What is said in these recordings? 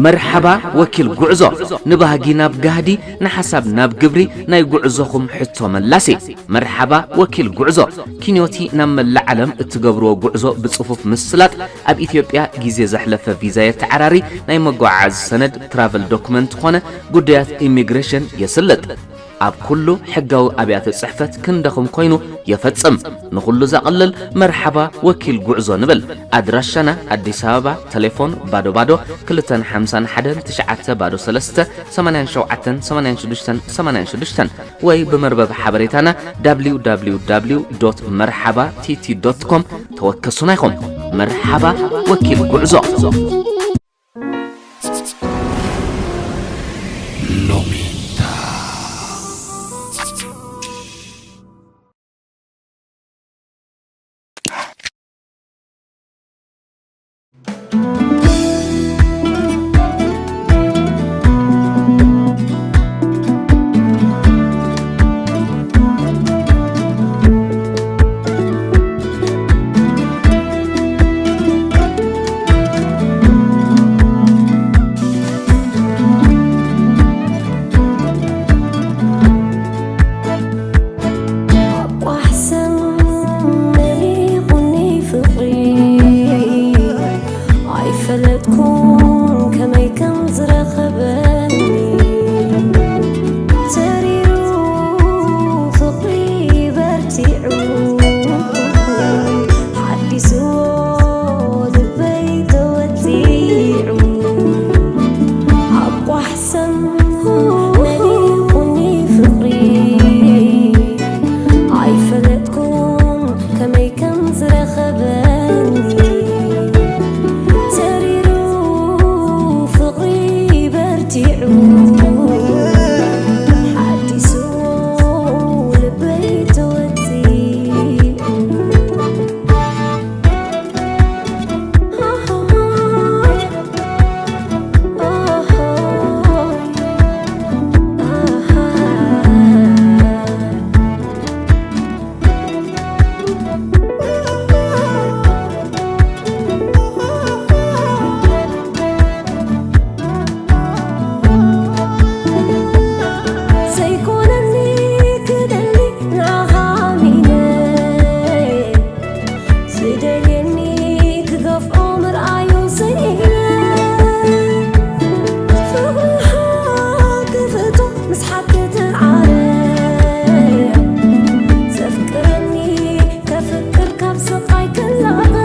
መርሓባ ወኪል ጉዕዞ፣ ንባህጊ ናብ ጋህዲ፣ ንሓሳብ ናብ ግብሪ፣ ናይ ጉዕዞኹም ሕቶ መላሲ። መርሓባ ወኪል ጉዕዞ፣ ኪንዮቲ ናብ መላእ ዓለም እትገብርዎ ጉዕዞ ብጽፉፍ ምስላጥ፣ ኣብ ኢትዮጵያ ግዜ ዘሕለፈ ቪዛ የተዓራሪ፣ ናይ መጓዓዓዚ ሰነድ ትራቨል ዶክመንት ኾነ ጉዳያት ኢሚግሬሽን የስልጥ። ኣብ ኩሉ ሕጋዊ ኣብያተ ጽሕፈት ክንደኹም ኮይኑ የፈጽም። ንኹሉ ዘቕልል መርሓባ ወኪል ጉዕዞ ንብል። ኣድራሻና ኣዲስ ኣበባ፣ ቴሌፎን ባዶ ባዶ ክልተን ሓምሳን ሓደን ትሽዓተ ባዶ ሰለስተ ሰማንያን ሸውዓተን ሰማንያን ሽዱሽተን ሰማንያን ሽዱሽተን ወይ ብመርበብ ሓበሬታና www መርሓባ ቲቲ ዶት ኮም ተወከሱና ኢኹም። መርሓባ ወኪል ጉዕዞ። ሎሚታ። ኣቋሕሰን መሊቑኒ ፍቕሪ፣ ኣይፈለጥኩን ከመይ ከም ዝረኸበኒ። ተሪሩ ፍቕሪ በርቲዑ፣ ሓዲስዎ ልበይ ተወጺዑ። ኣቋሕሰን መሊቑኒ ፍቕሪ፣ ኣይፈለጥኩን ከመይ ከም ዝረኸበኒ። ተሪሩ ፍቕሪ በርቲዑ፣ ሓዲሱ ልበይ ተወጺዑ። ዘይኮነኒ ክደሊ ንዓኻ ኣሚነ፣ ዝደልየኒ ክገፍዖ ምርኣዩ ስኢነ። ፍቕርኻ ክፍቶ ምስ ሓቂ ትዓረ፣ ዘፍቅረኒ ከፍቅር ካብ ስቓይ ክላቐቕ።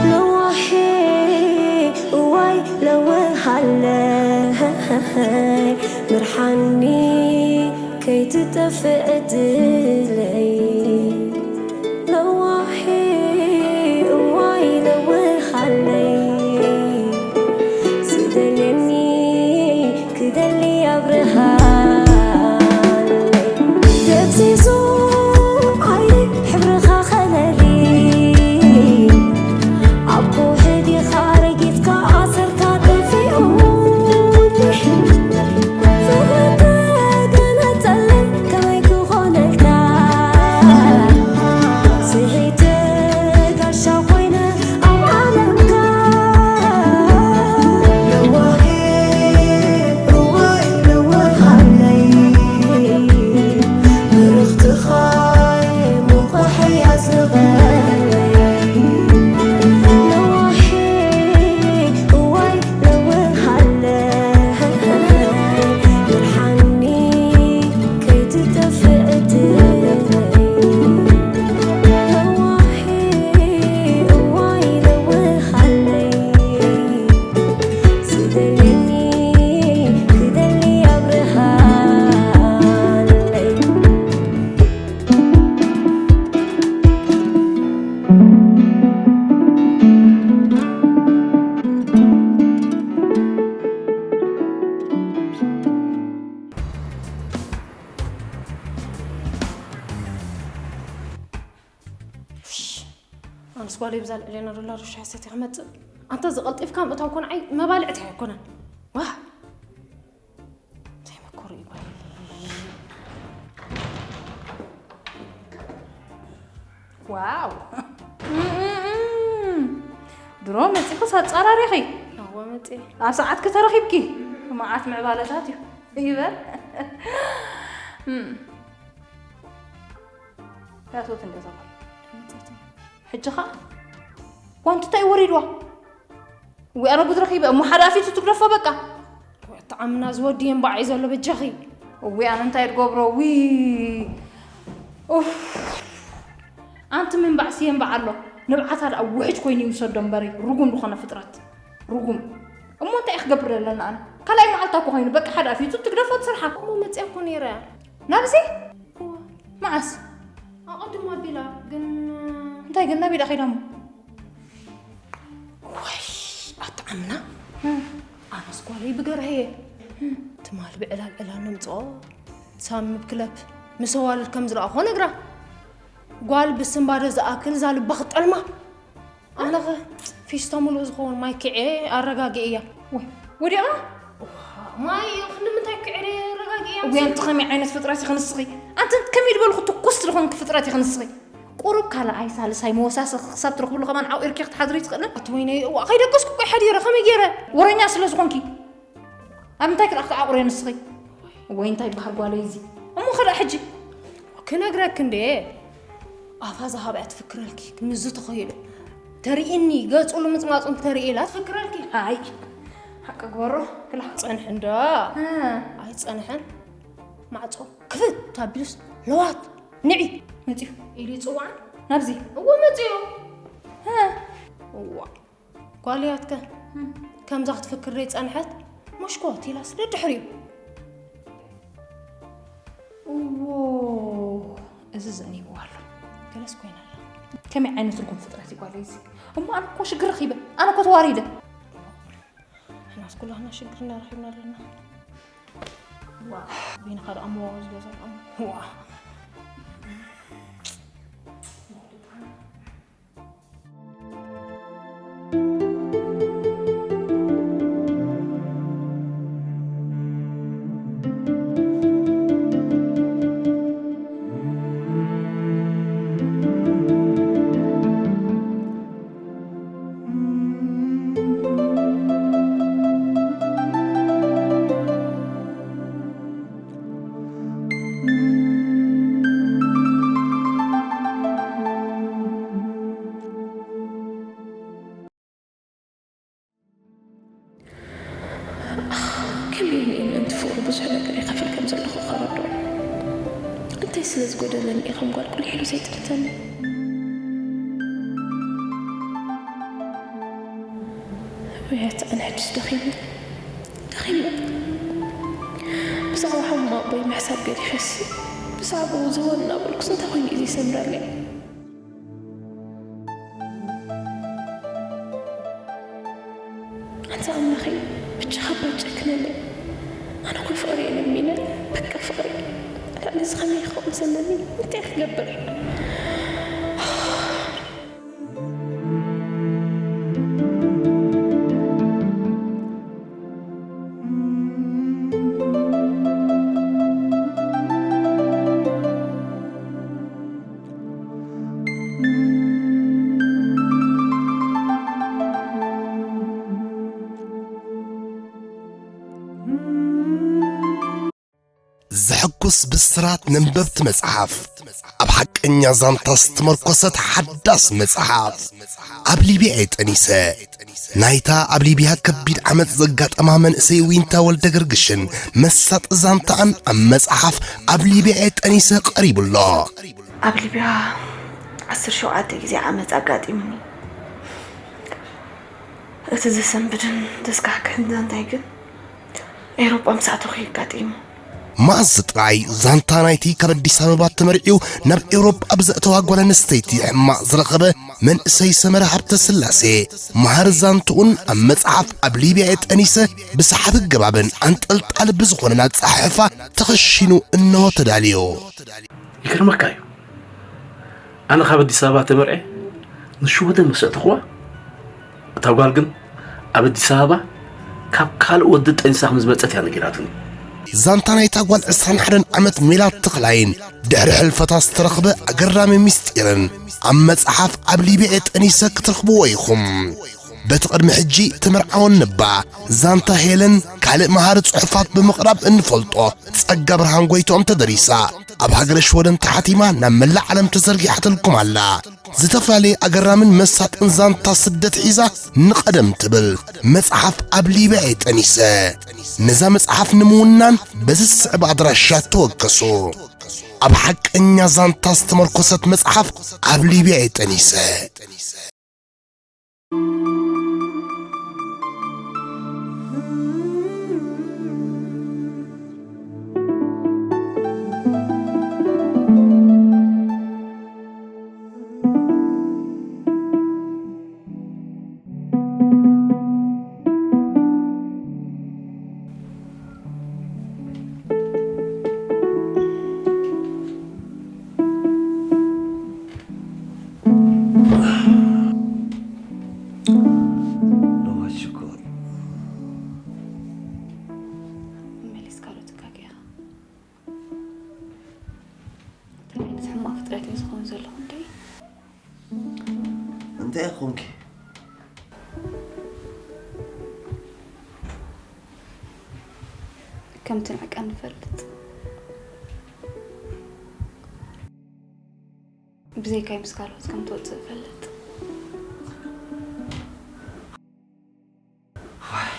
ለዋሄ እዋይ ለውሃለይ፣ ምርሓኒ ከይትጠፍእ ዕድለይ። ለዋሄ እዋይ ለውሃለይ፣ ዝደልየኒ ክደሊ ኣብርሃለይ። ደብዚዙ ዓይነይ ሕብርኻ ከለሊ፣ ኣብ ከውሒ ዲኻ ረጊጽካ ኣሰርካ ጠፊኡኒ። ፍቕሪ ተገለጸለይ ከመይ ክኾነልካ፣ ስሒተ ጋሻ ኮይነ ኣብ ዓለምካ። ለዋሄ እዋይ ለውሃለይ፣ ብርኽትኻ ሙቐሐይ ኣስርቐለይ። ለዋሄ እዋይ ለውሃለይ፣ ምርሓኒ ከይትጠፍእ ዕድለይ። ለዋሄ እዋይ ለውሃለይ፣ ዝደልየኒ ክደሊ ኣብርሃለይ። ኣነስ ጓለይ ብዛ ልዕሌና ዶላር ሻሂ ሰትየ ክመጽእ። ኣንታ እዚ ቀልጢፍካ ምእታው ኮንዓይ መባልዕቲ ኣይኮነን። ዋህ! እንታይ መኮሩ እዩ ጓል። ዋው! ድሮ መጺኽስ ኣጻራሪኺ። ኣዎ፣ ኣብ ሰዓትኪ ተረኺብኪ። መዓት ምዕባለታት እዩ ይበል። እም። ያቶት እንገዛ። ሕጂ ኸኣ ጓንቲ እንታይ ወሪድዋ? እዊ ኣነ ጉድ ረኺበ እሞ ሓደ ኣፊቱ ትግደፎ በቃ። እታ ዓምና ዝወዲ የንባዕ እዩ ዘሎ በጃኺ። እዊ ኣነ እንታይ ትገብሮ? ዊ ኡፍ። ኣንቲ ምንባዕሲ የንባዕ ኣሎ። ንብዓታ ደኣ ውሕጅ ኮይኑ ይውሰዶ እምበሪ ርጉም ዝኾነ ፍጥረት። ርጉም። እሞ እንታይ ክገብር ኣለና ኣነ? ካልኣይ መዓልታ እኮ ኮይኑ በቃ ሓደ ኣፊቱ ትግደፎ ትስርሓ። እሞ መጽያ እኮ ነይረ። ናብዚ? እዋ። መዓስ? ኣቐድም ኣቢላ ግን እንታይ ግን ናበይ ደኣ ከይዳ እሞ? ወይ ኣታ ዓምና። ኣነስ ጓለይ ብገርሀየ። ትማል ብዕላል ዕላል ነምፅኦ ሳሚ ብክለብ ምስ ኣዋልድ ከም ዝረኣኾ ነግራ። ጓል ብስንባደ ዝኣክል ዛልባ ክጠልማ። ኣነኸ ፊስቶ ሙሉእ ዝኸውን ማይ ክዐ ኣረጋግእያ። ወይ ወዲቓ? ማይ ክንዲ ምንታይ ክዕረ ኣረጋግእያ? ወይ ኣንቲ ከመይ ዓይነት ፍጥረት ኢኺ ንስኺ? ኣንቲ ከመይ ዝበልኹ ትኩስ ዝኾንኪ ፍጥረት ኢኺ ንስኺ? ቁሩብ ካልኣይ ሳልሳይ መወሳሰኺ ክሳብ ትረኽብሉ ከማን ዓቑርኪ ክትሓድሪ ትኽእልን? ኣቲ ወይነይ እዋ ከይደቀስኩ እኮ ሓዲረ ከመይ ገይረ? ወረኛ ስለ ዝኾንኪ ኣብ እንታይ ክልኣኽ ተዓቑረ ንስኺ? ወይ እንታይ ይበሃል ጓለይ እዚ? እሞ ኸዳ ሕጂ ክነግረክ እንዴ ኣፋ ዝሃብያ ትፍክረልኪ ክምዚ ተኸይሉ ተርእኒ ገጹ ልምጽማጹን ክተርእላ ትፍክረልኪ። ኣይ ሓቂ ግበሮ ክላ ጸንሕ እንዳ እ። ኣይ ጸንሐን ማዕጾ ክፍት ታቢሉስ ለዋት ንዒ መጺኡ ኢሉ ይጽዋዕ። ናብዚ እዎ መጺኡ። እ። እዋ ጓልያትከ እም። ከምዛ ክትፍክር ደይ ጸንሐት መሽኮት ኢላስ ደድሕሪኡ። እዎ እዚ ዘእኒብዋ ኣሎ። ገለስ ኮይና ኣላ። ከመይ ዓይነት ርጉም ፍጥረት እዩ ጓለይ እዚ? እሞ ኣነ እኮ ሽግር ረኺበ። ኣነ እኮ ተዋሪደ። ንሕናስ ኩላህና ሽግርና ረኺብና ኣለና። ዋ፣ በይንኻ ደኣ እሞ ዝገዛ ደኣ እሞ። ዋ። ከመይ ኢለ ምእንቲ ፍቕሩ ብዙሕ ነገር ይኸፍል ከም ዘለኹ ከረድኦ? እንታይ ስለ ዝጎደለኒ እየ ከም ጓል ቁሊሕ ኢሉ ዘይጥምተኒ? ውያት ኣነ ሕጅስ ደኺመ ደኺመ። ብዛዕባ ሓሙም ኣቦይ ምሕሳብ ገዲፈሲ ብዛዕባኡ ዘወን እናበልኩስ እንታይ ኮይኑ እዩ ዘይሰምረለይ? ኣንታ ኣምላኸይ፣ ብቻኻ እባ ኣይጨክነለይ። ኣነ እኮ ፍቕሪ እየ ለሚነ፣ በቃ ፍቕሪ። ልዕሊ እዚ ከመይ ክኸውን ዘለኒ? እንታይ ክገብር? ዘሐጉስ ብስራት ነንበብቲ መጽሓፍ። ኣብ ሓቀኛ ዛንታ ዝተመርኮሰት ሓዳስ መጽሓፍ። ኣብ ሊብያ እየ ጠኒሰ። ናይታ ኣብ ሊብያ ከቢድ ዓመጽ ዘጋጠማ መንእሰይ ዊንታ ወልደ ገርግሽን መሳጢ ዛንታኣን ኣብ መጽሓፍ ኣብ ሊብያ እየ ጠኒሰ ቀሪቡ ኣሎ። ኣብ ሊብያ ዓሰርተ ሸውዓተ ግዜ ዓመጽ ኣጋጢሙኒ። እቲ ዘሰንብድን ዘስካሕክሕን ዛንታይ ግን ኤውሮጳ ምስ ኣተኹ እዩ ኣጋጢሙ። መኣዝ ጥራይ ዛንታ ናይቲ ካብ ኣዲስ ኣበባ ተመርዕዩ ናብ ኤውሮጳ ብዘእተዋ ጓል ኣንስተይቲ ሕማቕ ዝረኸበ መንእሰይ ሰመረ ሃብተስላሴ፣ መሃሪ ዛንትኡን ኣብ መጽሓፍ ኣብ ሊብያ እየ ጠኒሰ ብሰሓቢ ኣገባብን ኣንጠልጣሊ ብዝኾነን ኣጸሓሕፋ ተኸሺኑ እነሆ ተዳልዩ። ይገርመካ እዩ። ኣነ ካብ ኣዲስ ኣበባ ተመርዐ ንሽወደን ምስ ኣእተኽዋ፣ እታ ጓል ግን ኣብ ኣዲስ ኣበባ ካብ ካልእ ወዲ ጠኒሳ ከም ዝመጸት እያ ነጊራትኒ። ዛንታ ናይታ ጓል ዕስራን ሓደን ዓመት ሜላት ተኽላይን ድሕሪ ሕልፈታ ዝተረኽበ ኣገራሚ ምስጢርን ኣብ መጽሓፍ ኣብ ሊብያ ጠኒሰ ክትረኽብዎ ኢኹም። በቲ ቅድሚ ሕጂ ተመርዓወኒ እባ ዛንታ ሄለን ካልእ መሃሪ ጽሑፋት ብምቕራብ እንፈልጦ ጸጋ ብርሃን ጎይትኦም ተደሪሳ፣ ኣብ ሃገረ ሽወደን ተሓቲማ ናብ መላእ ዓለም ተዘርጊሓትልኩም ኣላ። ዝተፈላለየ ኣገራምን መሳጥን ዛንታ ስደት ሒዛ ንቐደም ትብል መጽሓፍ ኣብ ሊብያ እየ ጠኒሰ። ነዛ መጽሓፍ ንምውናን በዚ ዝስዕብ ኣድራሻ ተወከሱ። ኣብ ሓቀኛ ዛንታ ዝተመርኮሰት መጽሓፍ ኣብ ሊብያ እየ ጠኒሰ። ሎዋት ሽኮር። መሊስካ ዶ ትጋገ ኢኻ? እንታይ ዓይነት ሕማቕ ፍጥረት እየ ዝኸውን ዘለኹ እንዴ? እንታይ ኮንኪ? ከም ትንዕቀኒ እፈልጥ። ብዘይካይ ምስ ካልኦት ከም ትወጽእ እፈልጥ። ዋይ።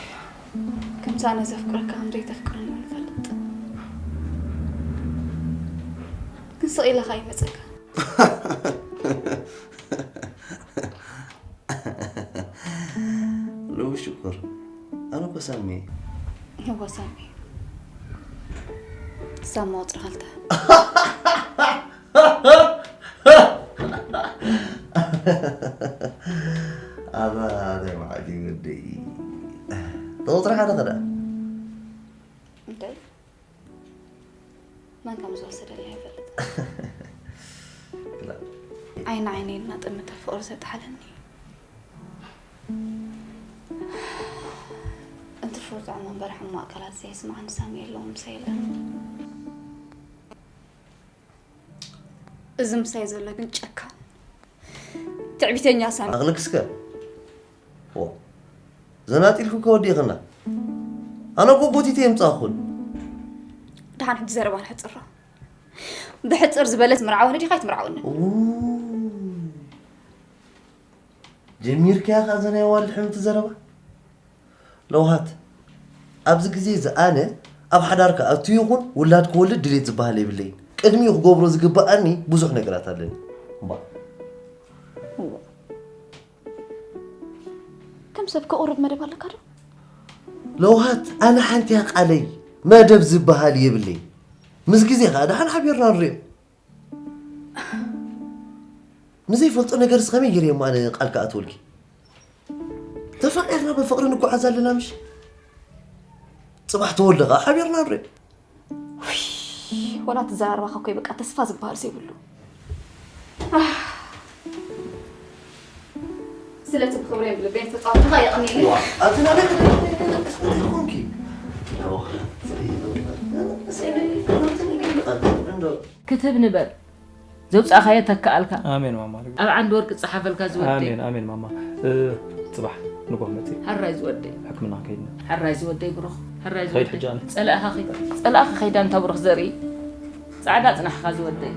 ከምቲ ኣነ ዘፍቅረካ ከም ዘይተፍቅረኒ እውን እፈልጥ። ግን ስቕ ኢለ ከኣ ይመጸካ። ሎሚ ሽኮር፣ ኣነ እኮ ሳሚ እየ። እወ ሳሚ። ሳማ ቁጽሪ ክልተ። ኣታ እንታይ መዓት እዩ ወደይ? ተቑጽሪ ሓደ ኸዳ። እንታይ? መን ከም ዝወሰደለይ ኣይፈልጥን። ክላ። ዓይኒ ዓይነይ እናጠመተ ፍቕሪ ዘጥሓለኒ። እንትርፎ ጥዑም እምበር ሕማቕ ቃላት ዘየስምዓኒ ሳሚ የለውን፣ ምሳይ የለን። እዚ ምሳይ ዘሎ ግን ጨካን፣ ትዕቢተኛ ሳሚ። ኣኽልክ እስከ። ዎ። ዘናጢልኩ ከወዲእኽና። ኣነ እኮ ጎቲተ የምጻእኹን። ደሓን ሕጂ ዘረባ ንሕጽሮ። ብሕጽር ዝበለት መርዓወኒ ዲኻ ኣይትምርዓወኒ? ኡ። ጀሚርካያ ከኣ እዛ ናይ ዋልድ ሕምቲ ዘረባ? ለውሃት፣ ኣብዚ ግዜ እዚ ኣነ ኣብ ሓዳር ክኣቱ ይኹን ውላድ ክወልድ ድሌት ዝበሃል የብለይን። ቅድሚኡ ክገብሮ ዝግበኣኒ ብዙሕ ነገራት ኣለኒ። እምበኣር። እዎ። ከም ሰብ ከቑርብ መደብ ኣለካ ዶ? ለውሃት፣ ኣነ ሓንቲ እያ ቃለይ፣ መደብ ዝበሃል የብለይን። ምስ ግዜ ከኣ ደሓን ሓቢርና ንሪኦ። ንዘይፈልጦ ነገርስ ከመይ ገይረ እሞ ኣነ ቃል ክኣትወልኪ? ተፋቒርና ብፍቕሪ ንጓዓዝ ኣለና ምሽ? ጽባሕ ተወልደ ከኣ ሓቢርና ንሪኦ። ውይ፣ ወላ እቲ ዘራርባኻ እኮ በቃ ተስፋ ዝበሃል ዘይብሉ። ኣህ፣ ስለቲ ብኽብረይን ብልበይን ዝተጻወትኻ የቐንየለይ። ዋ፣ ኣቲ ናበይ ክትደርቢ? እንታይ ኮንኪ? ዋ፣ እንታይ ኮንኪ? ክትህብ ንበር። ዘውጻእካዮ ተከኣልካ። ኣሜን ማማ። ኣብ ዓንዲ ወርቂ ጸሓፈልካ ዝወደይ። ኣሜን፣ ኣሜን ማማ። እ፣ ጽባሕ ንጎህ መጽእ። ሕራይ ዝወደይ። ሕክምና ከይድና። ሕራይ ዝወደይ ብሩኽ። ሕራይ ኸይድ ዝወደይ። ሕጂ ኣነ። ጸላእኻ ኸይድ። ጸላእኻ ኸይዳ እንታ ብሩኽ ዘርኢ። ጻዕዳ ጽናሕኻ ዝወደይ።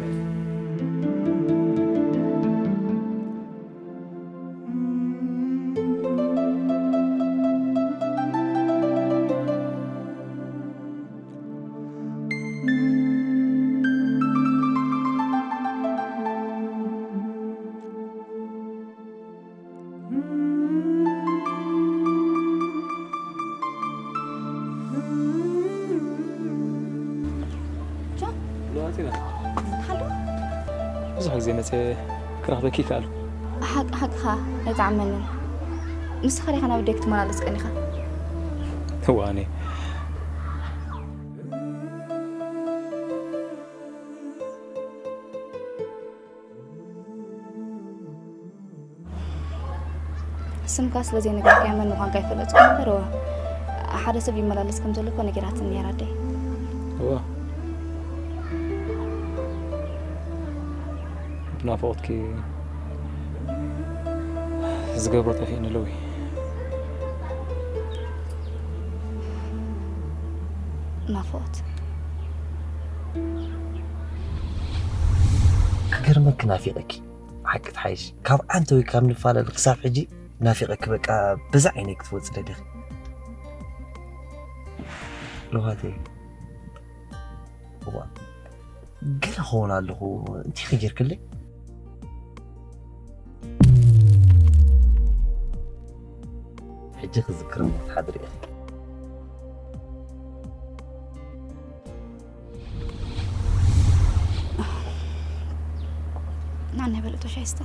ጆን፣ ሎዋቲና። ሓሎ? ብዙሕ ግዜ መጽየ ክረኽበኪ ይከኣልኩ። ሓቅ-፣ ሓቅኻ ኣይጠዓመንን። ንስኻ ዲኻ ናብ ኣደይ ክትመላለስ ቀኒኻ? እዋኒ። ስምካ ስለ ዘይነገርካያ መን ምዃንካ ኣይፈለጥኩን እምበር፣ እዋ፣ ሓደ ሰብ ይመላለስ ከም ዘሎ እኮ ነጊራትኒ ነይራ ኣደይ። እዋ። ብናፍቖትኪ ዝገብሮ ጠፊእኒ ለዊ። ናፍቖት። ክገርመኪ ናፊቐኪ። ሓቂ ትሓይሽ፣ ካብ ዓንተ ወይ ካብ ንፈላለ ክሳብ ሕጂ ናፊቐኪ። በቃ በዛ ዓይነይ ክትወፂ ደሊኺ? ለዋተይ፣ እዋ፣ ገለ ክኸውን ኣለኹ። እንታይ ከይጌርክለይ? ሕጂ ክዝክር እሞ ክትሓድሪ ኢኺ። ናን ነበለቶ ሻይስተ።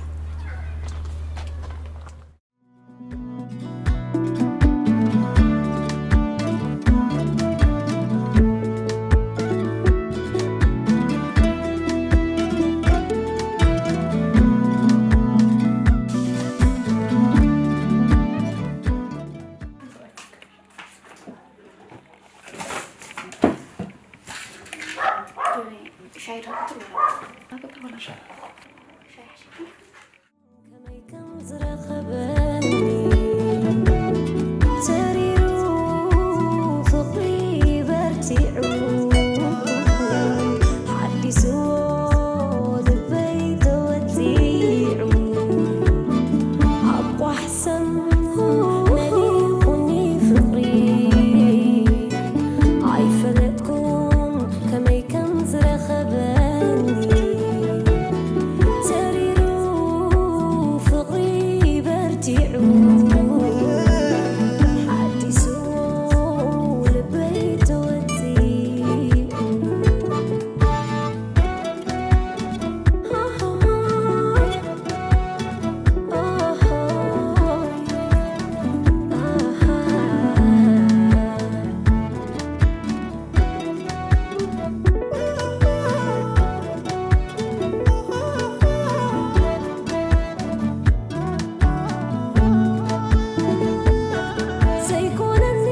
ሻይ ዶ ክትብል? ሻይ ሓሽኪ? ከመይ ከም ዝረኸበኒ ተሪሩ ፍቕሪ በርቲዑ ሓዲስዎ ልበይ ተወፂዑ ኣቋሕሰም መሊቑኒ ፍቕሪ ኣይፈለጥኩን ከመይ ከም ዝረኸበኒ ተሪሩ ፍቕሪ በርቲዑ ሓዲሱ ልበይ ተወፂኡ ዘይኮነኒ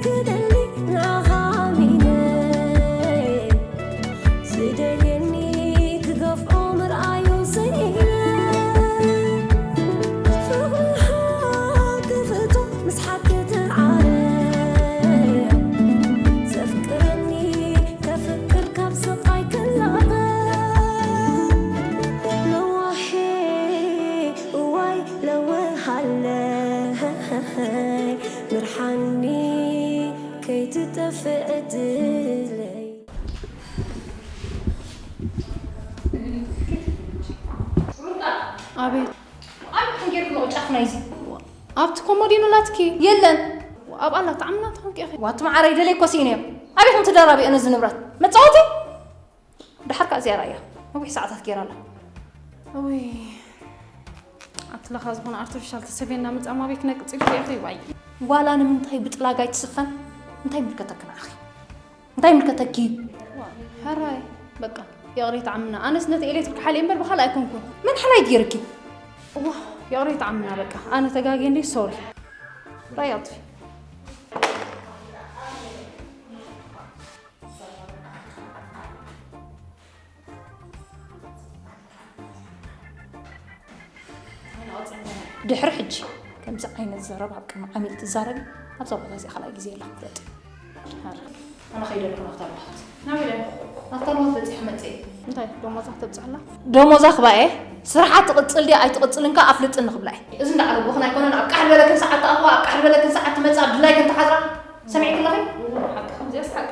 ክደሊ ንዓኻ ኣሚነ ዝደልየኒ ክገፍዖ ምርኣዩ ስኢነ ፍቕርኻ ክፍቶ ምስ ሓቂ ትዓረ ዘፍቅረኒ ከፍቅር ካብ ስቓይ ክላቐ ለዋሄ እዋይ ለወሃለይ ምርሓኒ ከይትጠፍእ ዕድለይ ኣቤት ኣብ ክንጌርክ ነው ጫፍ ናይዚ ኣብቲ ኮሞዲኖ ላትኪ የለን ኣብኣ ላትዓምና ትኾንቂ ኢኺ ዋት መዓረይ ደለይ ኮሲነ ኣበይ ከም ትደራቢ ኣነ እዚ ንብረት መፃወቲ ድሓር ከዓ እዚኣ ራእያ ነዊሕ ሰዓታት ገይራ ኣላ እይ ኣብቲ ለኻ ዝኾነ ኣርቲፊሻል ተሰብየና ምፃም ኣበይ ክነቅፅል ኢኺ ዋይ ዋላ ንምንታይ ብጥላጋይ ትስፈን እንታይ ምልከተክ ንዓኺ እንታይ ምልከተኪ ሕራይ በቃ ይቕሬታ ዓምና ኣነስ ነቲ ኤሌክትሪክ ሓልየ እምበር ብኻልእ ኣይኮንኩን መን ሓላይ ገይርኪ እዋ ይቕሬታ ዓምና በቃ ኣነ ተጋግየ እንዲ ሶሪ ራይ ኣጥፊ ድሕሪ ሕጂ ከምዚ ዓይነት ዘረባ ኣብ ቅድሚ ዓሚል ትዛረቢ ኣብዛ ቦታ እዚኣ ካልኣይ ግዜ የላ ፍለጢ ኣነ ከይደ ኣለኹ ናብታ ልዋሃት ናበይ ደ ናብታ ልዋሃት በፂሐ መፅእ እንታይ ደሞዛ ተብፅሕላ ደሞዛ ክባኤ ስርሓ ትቕፅል ድያ ኣይትቕፅልን ከ ኣፍልጥኒ ክብላ እየ እዚ እንዳዓለቦኽን ኣይኮነን ኣብ ቃሕ ዝበለክን ሰዓት ትኣኽዋ ኣብ ቃሕ ዝበለክን ሰዓት ትመፅእ ኣብ ድላይክን ትሓድራ ሰሚዕኪ ኣለኺ ሓቂ ከምዚያስ ሓቂ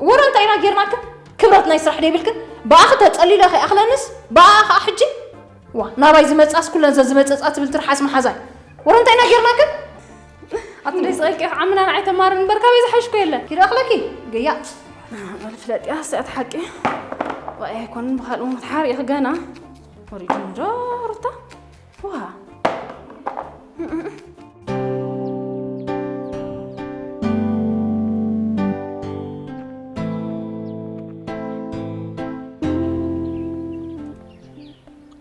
ወረ እንታይ ኢና ጌርናክን ክብረት ናይ ስራሕ ደይብልክን ብኣኺ ተፀሊለ ከይኣኽለንስ ብኣ ከዓ ሕጂ ዋ ናባይ ዝመፃስ ኩለን ዘዝመፀፃ ትብል ትርሓስ መሓዛይ ወረ እንታይ ኢና ጌርናክን ኣብቲ ደይ ዝቐልቂ ዓምና ንዓይ ተማርን እምበር ካበይ ዝሓሽኮ የለን ይረኽለኪ ገያፅ ፍለጥያ ስያት ሓቂ ዋይ ኣይኮንን ብካልእ እውን ክትሓር ኢኺ ገና ወሪዱ እንዶ ሩታ ዋ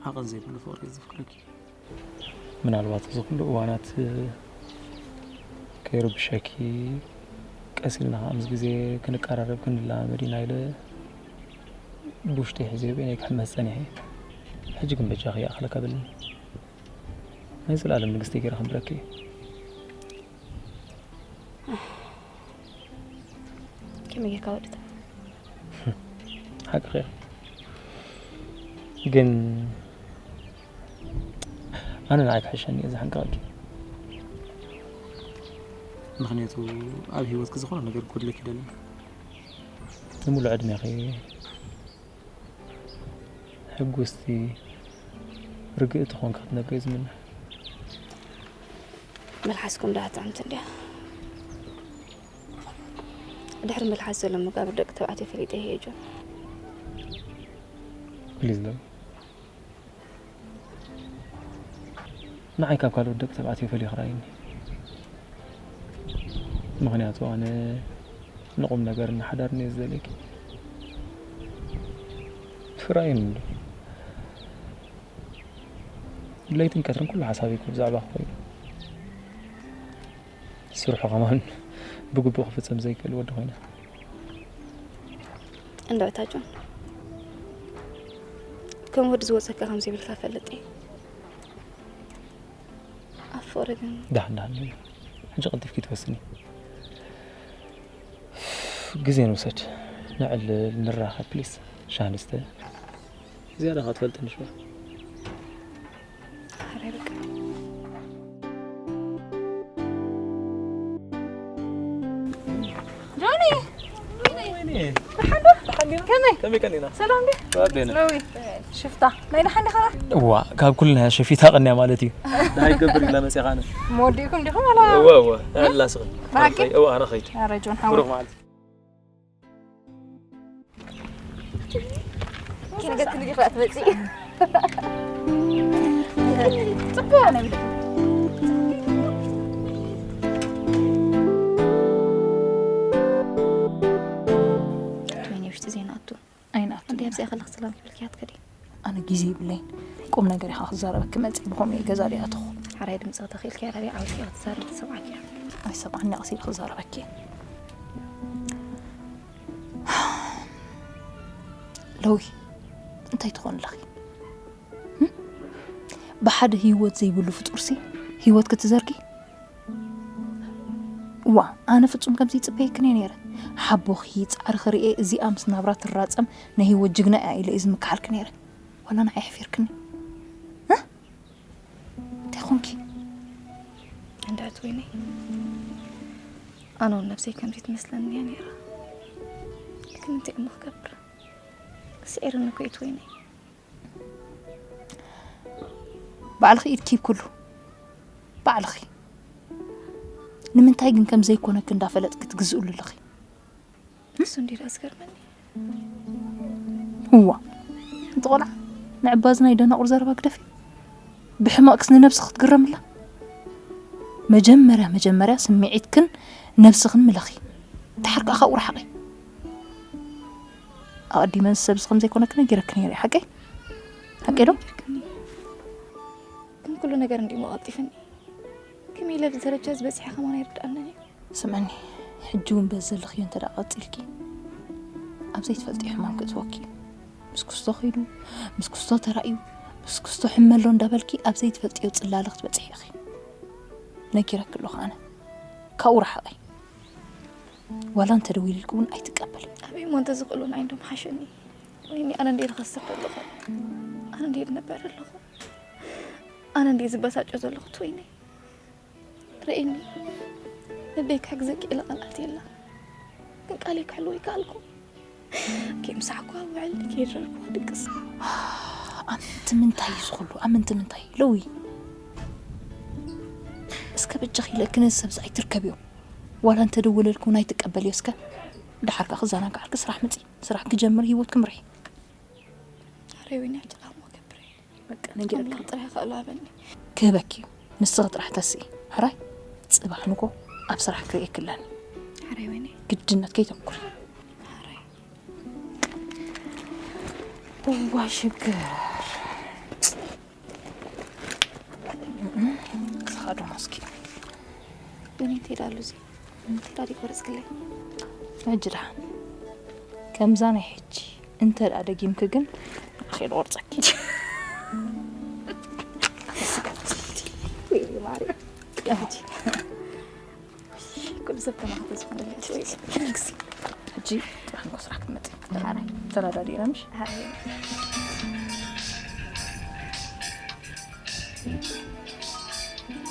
ዓቐን ዘይብሉ ፍቕሪ እዩ ዘፍቅረኪ። ምናልባት እዚ ኩሉ እዋናት ከይርብሸኪ ቀስ ኢልና ከዓ ምስ ግዜ ክንቀራረብ ክንለማመድ ኢና ኢለ ብውሽጠይ ሒዘዮ በይነይ ክሕመስ ፀኒሐ። ሕጂ ግን በጃኺ ይኣኽለካ በልኒ። ናይ ዘለኣለም ንግስቲ ገይረ ከንብረኪ እየ። ከመይ ጌርካ ወድታ? ሓቅኺ ኢኺ። ግን ኣነ ንዓይ ክሕሸኒ እየ ዝሓንቀቐኪ። ምኽንያቱ ኣብ ህይወትኪ ዝኾነ ነገር ክጎድለኪ ደለን። ንምሉእ ዕድሜኺ ሕጉስቲ ርግእቲ ኮንካ ክትነብሪ ዝምነ። መልሓስኩም ደኣ ጥዕምቲ እንድያ። ድሕሪ መልሓስ ዘሎ መጋብር ደቂ ተባዕትዮ ፈሊጠ እየ ጆን። ፕሊዝ ሎ ንዓይ ካብ ካልኦት ደቂ ተባዕትዮ ፈልዩ ክረኣየኒ። ምኽንያቱ ኣነ ንቁም ነገር ንሓዳር እየ ዝደልየኪ። ትራይን እንዶ ለይትን ቀትርን ኩሉ ሓሳበይ እኮ ብዛዕባ ኮይኑ ስርሑ ከማን ብግቡእ ክፍጽም ዘይክእል ወዲ ኮይነ። እንዶ እታ ጆን ከም ወዲ ዝወፀካ ከም ዘይብልካ ፈልጥ እየ። ኣብ ፍቕሪ ግን ዳሕን ዳሕን እዩ። ሕጂ ቀልጢፍኪ ትወስኒ። ግዜ ንውሰድ። ንዕልል፣ ንራኸብ ፕሊስ። ሻሂ ንስተ። ዝያዳ ክትፈልጥኒ ሽዋ። ኣረ በቃ። ጆኒ ከመይ ከመይ ቀኒና ሰላም ዲ ሎዊ ሽፍታ ናይ ደሓን ዲኻ እዋ ካብ ኩልና ሸፊታ ቀንያ ማለት እዩ እንታይ ይገብር ኢላ መፅኻ ኣነ መወዲእኩም ዲኹም ኣላ እወ እወ ኣላ ስኺ ብሓቂ? እወ ኣነ ኸይድ ኧረ ጆን ሓወይ ብሩኽ መዓልቲ ኪንገትልጊ ክላ ትመፅእ ጽቡቅ ወይኔ ውሽጢ ዜና ኣቱ ኣይንኣቱ እንዲ ኣብዚኣ ከለክ ሰላም ክብልኪ ኣትከዲ ኣነ ግዜ ይብለይን ቁም ነገር ኢኻ ክዛረበኪ መፅእ ብኸምኡ እየ ገዛ ዲኣ ኣተኹ ሓራይ ድምፂ ክተኽኢልኪ ኣራቢ ዓውቲ ክትዛረብ ትሰምዓኪ ኣይሰምዓኒ ቀስ ኢለ ክዛረበኪ ለዊ እንታይ ትኾን ኣለኺ ብሓደ ህይወት ዘይብሉ ፍጡርሲ ህይወት ክትዘርጊ እዋ ኣነ ፍጹም ከምዚ ይጽበየክን እየ ነይረ ሓቦኺ ጻዕርኺ ርእየ እዚኣ ምስ ናብራ ትራጸም ናይ ህይወት ጅግና እያ ኢለ እየ ዝምክሓልኪ ነይረ ዋላ ንዓይ ኣሕፊርክኒ እንታይ ኾንኪ እንዳ እትወይኒ ኣነ እውን ነብሰይ ከምዚ ትመስለኒ እያ ነይራ ግን እንታይ እሞ ክገብር ስዒርኒ እኮ እትወይኒ ባዕልኺ ኢድኪ ይብክሉ ባዕልኺ ንምንታይ ግን ከም ዘይኮነኪ እንዳፈለጥኪ ትግዝእሉ ኣለኺ ንሱ እንዲ ደኣ ዝገርመኒ እዋ እቲ ቆልዓ ንዕባዚ ናይ ደናቑር ዘረባ ግደፊ ብሕማቕክስ ንነብስኺ ክትግረምላ መጀመርያ መጀመርያ ስምዒትክን ነብስኽን ምለኺ ድሓር ከዓ ካብኡ ርሓቒ ኣቐዲመ ንሰብዚ ከም ዘይኮነኪ ነጊረኪ ነይረ እየ ሓቀይ ሓቀይ ዶ ግን ኩሉ ነገር እንዲሞ ቀልጢፍኒ ከመይ ኢለ ኣብዚ ደረጃ እዚ በፂሐ ከማን ኣይርድኣንን እዩ ስምዕኒ ሕጂ እውን በዚ ዘለኽዮ እንተ ደኣ ቀፂልኪ ኣብ ዘይትፈልጥዮ ሕማም ክእትወኪ እዩ ምስ ኩስቶ ኸይዱ ምስ ኩስቶ ተራእዩ ምስ ኩስቶ ሕመሎ እንዳበልኪ ኣብ ዘይትፈልጥዮ ፅላለ ክትበፅሒ ኢኺ ነጊረኪ ኣለኹ ኣነ ካብኡ ረሓቐይ ዋላ እንተደዊልልኪ እውን ኣይትቀበል ኣበይ እሞ እንተዝኽእሉ ንዓይ እንዶ ምሓሸኒ ወይኒ ኣነ እንድየ ዝኸስር ዘለኹ ኣነ እንድየ ዝነበር ዘለኹ ኣነ እንድየ ዝበሳጮ ዘለኹ ትወይኒ ርእኒ ንደይ ክሕግዘኪ ኢለ ቃል ኣትየላ ግን ቃለይ ክሕልዎ ኣይከኣልኩ ከይምሳሕኳ ውዕል ከይድረርኩ ድቅስ ኣንቲ ምንታይ እዩ ዝኽሉ ኣመንቲ ምንታይ ለዊ እስከ በጃኺ ኢለኪ ነዚ ሰብዚ ኣይትርከብዮ ዋላ እንተደወለልኪ እውን ኣይትቀበልዮ እስከ ደሓር ከዓ ክዘናግዓልኪ ስራሕ ምፂ ስራሕ ክጀምር ህይወት ክምርሒ ኣረ ወይኒ ሕጂ ዳሞ ገብረ በቃ ነጊረካ ኣምላኽ ጥራሕ ይኽእሎ ኣበኒ ክህበኪ እዩ ንስኺ ጥራሕ ተስኢ ሕራይ ፅባሕ ንጎ ኣብ ስራሕ ክርእየኪ ኣለኒ ሕራይ ወይኒ ግድነት ከይተምኩሪ ሕራይ እዋ ሽግር ክሳዶ መስኪ ወይኒ እንታይ ዳሉ እዚ እንታይ ዳዲ ቆረፅክለይ ሕጂ ደሓን ከምዛ ናይ ሕጂ እንተ ደኣ ደጊምኪ ግን ንዓኺ ንቆርፀኪ። ወይኒ ማርያም። ሕጂ ኩሉ ሰብ ተማኽቶ ዝኾነ ሕጂ። ሕጂ ጽባሕ ንኮ ስራሕ ክትመጺ። ሓራይ። ተረዳዲእና ምሽ? ሓራይ።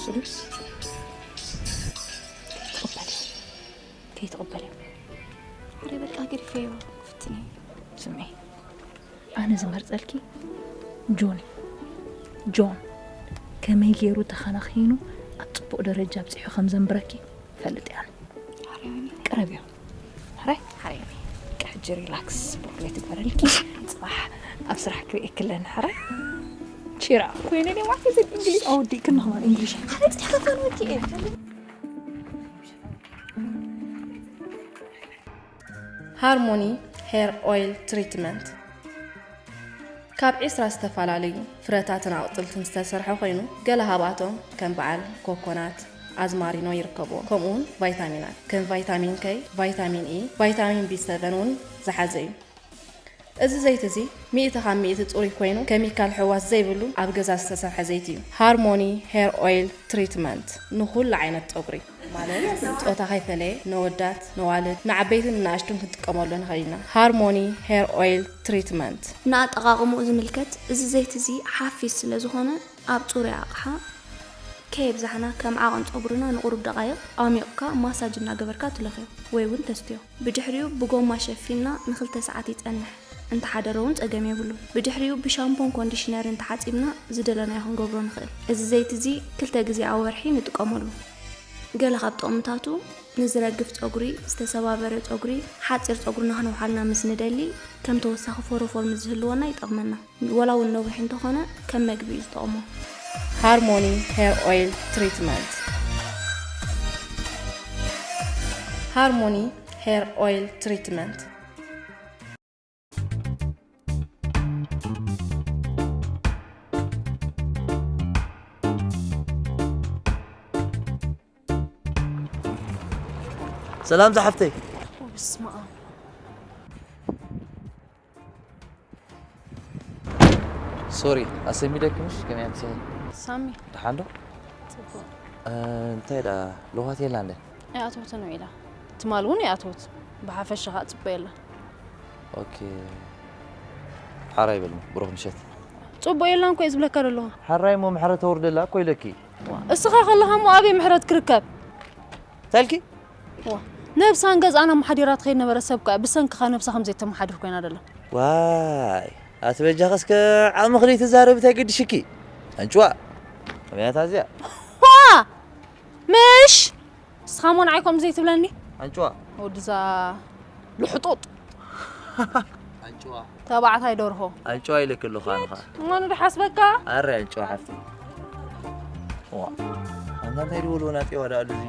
ስሉ። ከይትቕበልዮ። ከይትቕበልዮ። ሓራይ በቃ ገዲፈዮ። ፍትኒ። ስምዒ። ኣነ ዝመርጸልኪ ጆን እዩ። ጆን ከመይ ገይሩ ተኸናኺኑ ኣብ ጽቡቕ ደረጃ ኣብጺሑ ከም ዘንብረኪ ፈልጥ እየ ኣነ። ኣረ ወይኒ። ቅረብዮ። ሕራይ? ሓራይ ወይኒ። በቃ ሕጂ ሪላክስ ብሩክ ለይቲ ግበረልኪ። ጽባሕ ኣብ ስራሕ ክርእየኪ ኣለኒ ሕራይ። ቺራ። ወይኒ፣ እኔ ማፊ ዘ እንግሊሽ። ኣወዲእክኒ ከማን እንግሊሽ። ኣነ ጽሒፈ ፈንወኪ እየ። ሃርሞኒ ሄር ኦይል ትሪትመንት ካብ ዒስራ ዝተፈላለዩ ፍረታትን ኣቑፅልትን ዝተሰርሐ ኮይኑ፣ ገለ ካብኣቶም ከም በዓል ኮኮናት፣ ኣዝማሪኖ ይርከብዎም። ከምኡውን ቫይታሚናት ከም ቫይታሚን ከይ፣ ቫይታሚን ኢ፣ ቫይታሚን ቢ ሰቨን እውን ዝሓዘ እዩ። እዚ ዘይቲ እዚ ሚእቲ ካብ ሚእቲ ፅሩይ ኮይኑ፣ ኬሚካል ሕዋስ ዘይብሉ ኣብ ገዛ ዝተሰርሐ ዘይቲ እዩ። ሃርሞኒ ሄር ኦይል ትሪትመንት ንኹሉ ዓይነት ፀጉሪ ማለት ፆታ ከይፈለየ ነወዳት፣ ነዋልድ፣ ንዓበይትን ንናእሽቱን ክንጥቀመሉ ንኽእል ኢና። ሃርሞኒ ሄር ኦይል ትሪትመንት። ንኣጠቓቕምኡ ዝምልከት፣ እዚ ዘይቲ እዚ ሓፊስ ስለ ዝኾነ፣ ኣብ ጽሩይ ኣቕሓ ከየብዛሕና ከም ዓቐን ጸጉርና ንቑሩብ ደቓይቕ ኣሚቑካ ማሳጅ እናገበርካ ትለኽዮ ወይ እውን ተስትዮ። ብድሕሪኡ ብጎማ ሸፊንና ንኽልተ ሰዓት ይጸንሕ። እንተሓደረ እውን ጸገም የብሉን። ብድሕሪኡ ብሻምፖን ኮንዲሽነርን ተሓጺብና ዝደለናዮ ክንገብሮ ንኽእል። እዚ ዘይቲ እዚ ክልተ ግዜ ኣብ ወርሒ ንጥቀመሉ። ገለ ካብ ጥቕምታቱ ንዝረግፍ ጸጉሪ፣ ዝተሰባበረ ጸጉሪ፣ ሓጺር ጸጉርና ከነውሓልና ምስ ንደሊ ከም ተወሳኺ ፎሮፎር ምስ ዝህልወና ይጠቕመና። ወላ እውን ነዊሕ እንተኾነ ከም መግቢ እዩ ዝጠቕሞ። ሃርሞኒ ሄር ኦይል ትሪትመንት። ሃርሞኒ ሄር ኦይል ትሪትመንት። ሰላም ዝሓፍተይ። በስመ ኣብ። ሶሪ ኣሰሚደኪ ምሽ ከመይ ኣምሲኺ? ሳሚ ደሓን ዶ? ጽቡቕ። እ፣ እንታይ ደኣ ለዋት የላ እንደ? ኣይኣተወትን ኢላ። ትማል እውን ኣይኣተወት። ብሓፈሻ ከዓ ጽቡቕ የላ። ኦኬ። ሓራይ በልኒ ብሩኽ ምሸት። ጽቡቕ የላን እኮ እየ ዝብለካ ዘለኹ። ሓራይ እሞ ምሕረት ተውርደላ እኮ ኢለኪ። ዋ፣ እስኻ ከለኻ እሞ ኣበይ ምሕረት ክርከብ? ታልኪ? ዋ፣ ነብሳን ገዝኣን ኣመሓዲራ ትኸይድ ነበረ ሰብ ከኣ ብሰንክኻ ነብሳ ከም ዘይተመሓድር ኮይና ደላ። ዋይ ኣቲ በጃኸ እስከ ዓቕሚ ክልይ ትዛረብ እንታይ ገድሽኪ? ኣንጭዋ። ከመያታ እዚኣ? ዋ! ምሽ! እስኻ እሞ ንዓይ ከምኡ ዘይትብለኒ? ኣንጭዋ። ወድዛ ልሕጡጥ ኣንጭዋ። ተባዕታይ ደርሆ። ኣንጭዋ ኢለኪ ኣለኹ ኣነ ኸኣ። እሞ ንድሓስበካ? ኣረ ኣንጭዋ ሓፍቲ። ዋ። ኣንታ እንታይ ድበልዎ ናጤዋ ደኣ ኣሉ እዚ።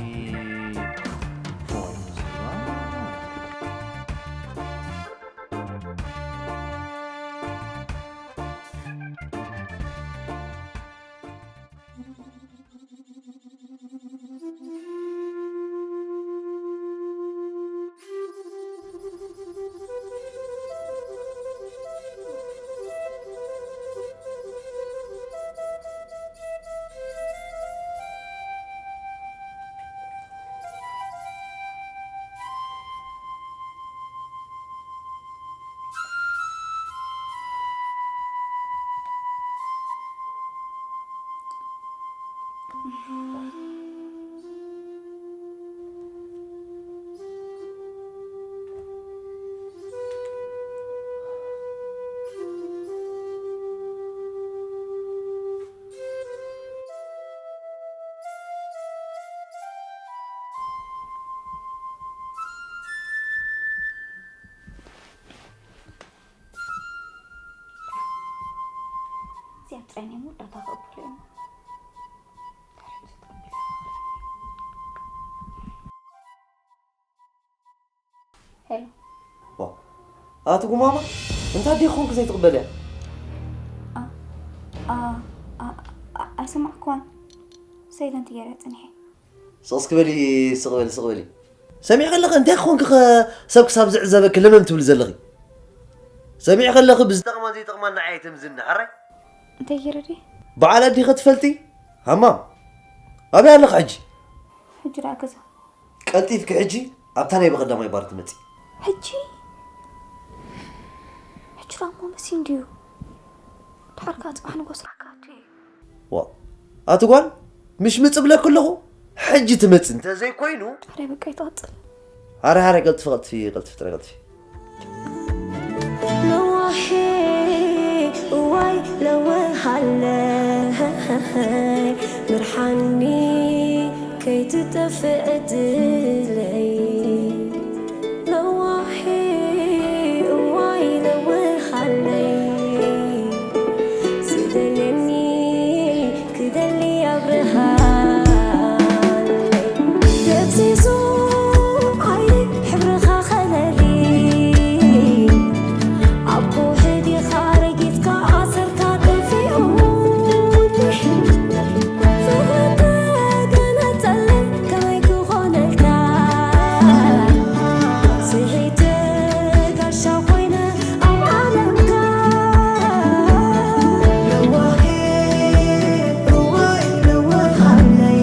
እዚኣ ብጻይ ናይ መወዳእታ ክቕበሎ እዮም። ሄሎ። ዋ፣ ኣቲ ጉማማ እንታይ ዲኹም ክዘይትቕበልያ? ኣይሰማዕኩዋን። ሰይለንት ገይረ ጽኒሐ። ስቕ እስኪ በሊ፣ ስቕ በሊ፣ ስቕ በሊ። ሰሚዕ ከለኺ እንታይ ክኾንኪ ኸ ሰብ ክሳብ ዝዕዘበኪ ለመም ትብሊ ዘለኺ? ሰሚዕ ከለኺ ብዝጠቕማን ዘይጠቕማን ንዓይ ኣይተምዝኒ፣ ሕራይ? እንታይ ገይረ ድየ? በዓል ኣዲኺ ትፈልጢ? ሃማም። ኣበይ ኣለኺ ሕጂ? ሕጂ ደኣ ገዛ። ቀልጢፍኪ ሕጂ ኣብታ ናይ ብቐዳማይ ባር ትመጺ። ሕጂ ሕጂ ዳሞ መሲ እንድዩ ድሓርካ ጽባሕ ንጎስራካ እዩ። ዋ ኣቲ ጓል ምሽ ምጽብለክ ኣለኹ። ሕጂ ትመጽእ እንተዘይኮይኑ ኣረ በቃ ይትቐጽል። ኣረ ኣረ ቀልጥፊ ቀልጥፊ ቀልጥፊ ጥረ ቀልጥፊ። ለዋሄ እዋይ ለወሃለይ ብርሃኒ ከይትጠፍእ ዕድለይ ለዋሄ እዋይ ለወሃለይ ዝደልየኒ ክደሊ ኣብርሃለይ ደብዚዙ ዓይኒ ሕብርኻ ከለሊ ኣቦ ሕዲኻ ኣረጊትካ ኣሰርካ ጠፊኡ ፍቕሪ ተገነጸለይ ከመይ ክኾነልካ ስሒተ ጋሻ ኮይነ ኣብ ዓለምካ ለዋሄ እዋይ ለዋሃለይ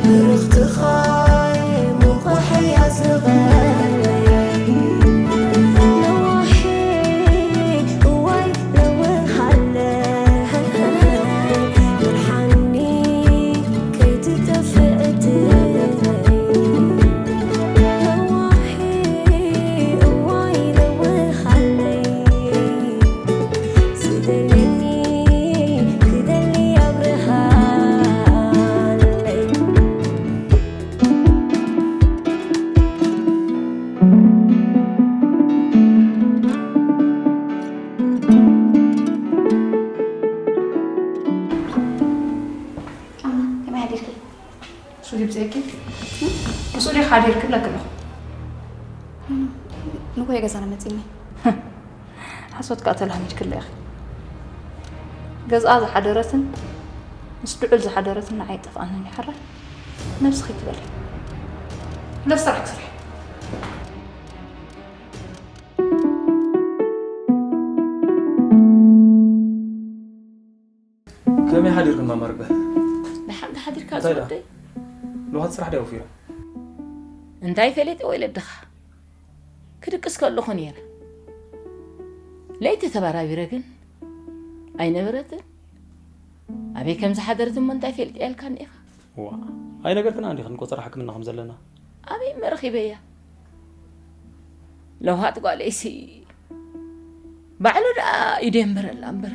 ብርኽትኻ ምቑሕ እያ ዝቐለይ ለዋሄ እዋይ ለዋሃለይ ብርሃኒ ከይትጠፍእ ዕድለይ ለዋሄ እዋይ ለዋሃለይ ዝደልየኒ ክደሊ ኣብርሃለይ እማ ከመይ ሓዲርኪ? ሱዲ ብፅእኪ ምስኡ ዲኻ ሓዲርኪ ብለኪ ኣለኹ። ንጎየ ገዛና መፂኒ። ሓሶት ከዓ ተላሚድክላ ኢኺ። ገዝኣ ዝሓደረትን ምስ ድዑል ዝሓደረትን ንዓይ ኣይጠፍኣንን እዩ ሓራይ። ነብስኺ ትበሊ። ነብሲ ስራሕኪ ስርሒ። ከመይ ሓዲርክን ማማ ርግበ? ደሓን ሓዲርካ እንታይ ደኣ? ዝወደይ? ልውሃት ስራሕ ድያ ወፊራ? እንታይ ፈሊጠ ወይለድኻ? ክድቅስ ከለኹ ነይረ። ለይቲ ተባራቢረ ግን ኣይነበረትን። ኣበይ ከም ዝሓደረት እሞ እንታይ ፈሊጠ ያልካኒ ኢኻ? ዋ ኣይነገርክና እንዲኽን ቆፀራ ሕክምና ከም ዘለና? ኣበይ መረኺበያ? ለውሃት ጓለይሲ ባዕሉ ደኣ ኢዱ የንብረላ እምበር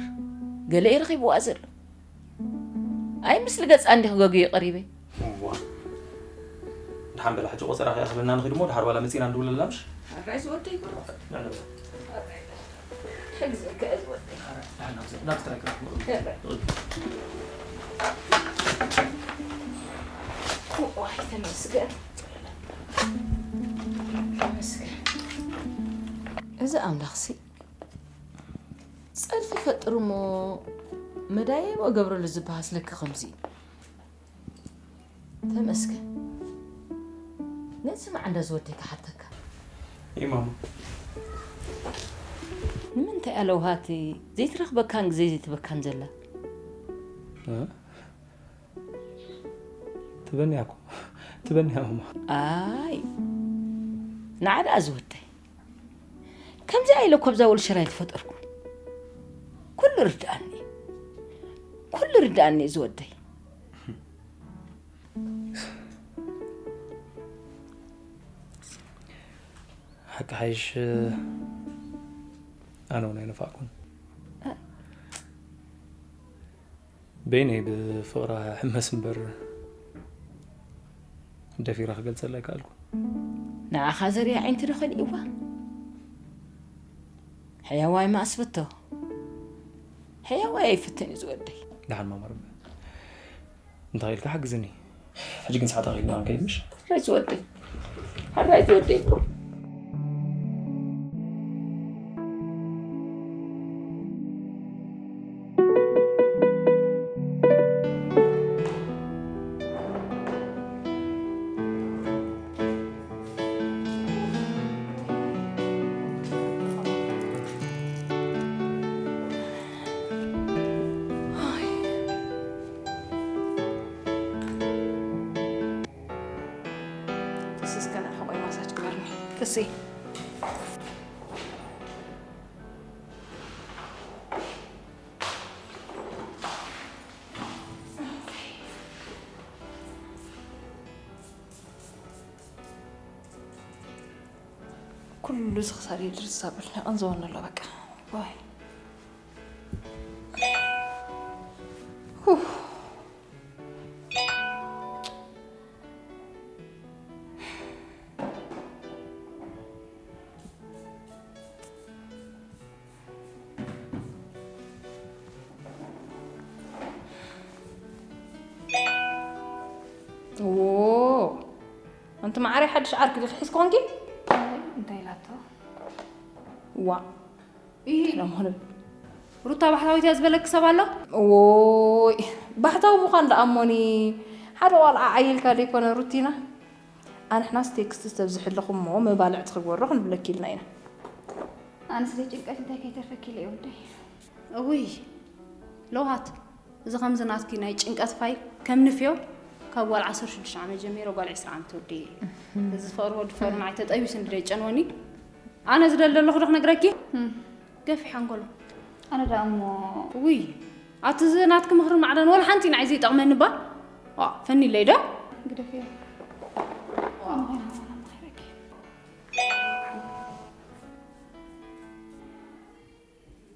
ገለ እዩ ረኺብዋ ዘሎ። ኣይ ምስሊ ገጻ እንዲኽ ገግዩ ቀሪበ። ዋ ድሓን በላ ሕጂ ቆፀራ ከይኣኽለና ንኺድ እሞ ድሓር ዋላ መፂና ንድውለላ ምሽ? ኣራይ ዝወደይ ይብሮ። ንዕለላ። ሕግዘካ እየ ዝወደይ። ድሓን ናብዚ- ናብዚ ጥራይ ክረኽቦ። ዋይ ተመስገን ተመስገን። እዚ ኣምላኽሲ ጸድፊ ፈጥሩ እሞ መዳየቦ ገብረሉ ዝበሃል ስለኪ ከምዚ እዩ። ተመስገን። ነዚ መዓንዳ ዝወደይ ክሓተካ። እይ ማማ። ንምንታይ ኣለውሃቲ ዘይትረኽበካን ግዜ ዘይትበካን ዘላ? እ? ትበንያ እኮ ትበንያ ማማ። ኣይ ንዓ ደኣ ዝወደይ ከምዚኣ ኢለ እኮ ኣብዛ ወልሸር ኣይተፈጠርኩ። ኩሉ ርድኣኒ ኩሉ ርድኣኒ እዩ ዝወደይ። ሓቂ ሓይሽ ኣነ እውን ኣይነፋዕኩን። በይነይ ብፍቕራ ሕመስ እምበር ደፊረ ክገልፀላ ኣይከኣልኩን። ንዓኻ ዘርያ ዓይንቲ ዶ ከሊእዋ? ሕያዋይ መኣስ ፍቶ ሕያዋይ ኣይፍትን እዩ ዝወደይ። ደሓን ማማ ርግበ እንታይ ኢልካ ሓግዝኒ። ሕጂ ግን ሰዓት ኣኺልና ክንከይድ ምሽ? ሕራይ ዝወደይ ሕራይ ዝወደይ ብሮ። እስከ ንዓኻ ቆይ ማሳጅ ግበርኒ። እሺ። ኩሉ እዚ ክሳብ ይድርስ ኣበልና ቀንዘወኒ ኣሎ በቃ። ዋይ። ሁፍ። ዎ፣ ኣንቲ ማዓረይ ሓድሽ ዓርኪ ዲኺ ሒዝኪ ኮንኪ? እንታይ ኢላቶ? ዋ። ኢሂ። ደሞ ንብ-፣ ሩታ ባሕታዊት እያ ዝበለኪ ሰብ ኣሎ? ዎይ፣ ባሕታዊ ምዃን ደኣ እሞኒ፣ ሓደ ቆልዓ ዓይልካ ደይኮነ ሩቲና? ኣንሕናስ ቴክስት ተብዝሒ ኣለኹም እሞ መባልዕቲ ክግበሮ ክንብለኪ ኢልና ኢና። ኣነስ ደይ ጭንቀት እንታይ ከይተርፈኪ ኢለ እየ ወደይ። እውይ፣ ለውሃት፣ እዚ ከምዚ ናትኪ ናይ ጭንቀት ፋይል ከም ንፍዮ ካብ ጓል ዓሰርተ ሽዱሽተ ዓመት ጀሚረ ጓል ዕስራ ዓመት ወደይ እየ። እዚ ፍቕሪ ወዲ ፍቕሪ ንዓይ ተጠቢሱ እንድደ ጨንወኒ። ኣነ ዝደሊ ዘለኹ ዶ ክነግረኪ? እም። ገፊሕ ኣንጎሎ። ኣነ ደኣ እሞ ውይ፣ ኣቲ እዚ ናትኪ ምኽሪ ማዕዳን ወላ ሓንቲ ንዓይ ዘይጠቕመኒ እባ። ዋ፣ ፈኒለይ ዶ? ግደፍዮ። ዋ።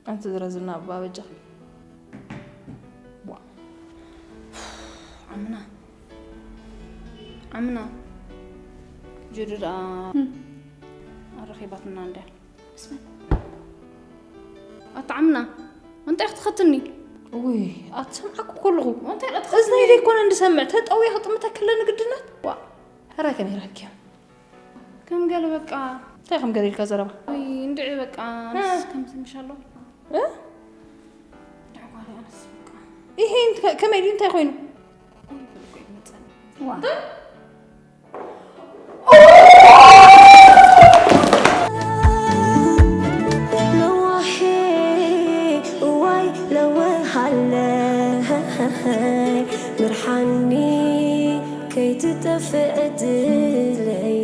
ኣንቲ ዝረዝና እባ በጃ። ዋ። ዓምና። ዓምና። ጁዱ ደኣ እም። ኣረኺባትና እንድያ። ብስመ-፣ ኣታ ዓምና፣ እንታይ ክትኸትኒ? ውይ፣ ኣትሰምዓኩ ከለኹ። እንታይ ክትኸትኒ? እዝነይ ዘይኮነ እንድሰምዕ፣ ተጠውየ ክጥምተክለ ንግድነት። ዋ፣ ሕራይ ከመይ ረኪብ? ከም ገለ በቃ። እንታይ ከም ገለ ኢልካ ዘረባ? ውይ፣ እንድዒ በቃ፣ እ። ኣነስ ከምዚ ምሽ ኣሎ። እ? እንድዒ ጓለይ ኣነስ በቃ። ይሄ እንት-፣ ከመይ ድዩ? እንታይ ኮይኑ? ወይ፣ ብልኮ ይመጸኒ። ዋ። እንታይ? ለዋሄ እዋይ ለወሃለይ ምርሓኒ ከይትጠፍእ ዕድለይ።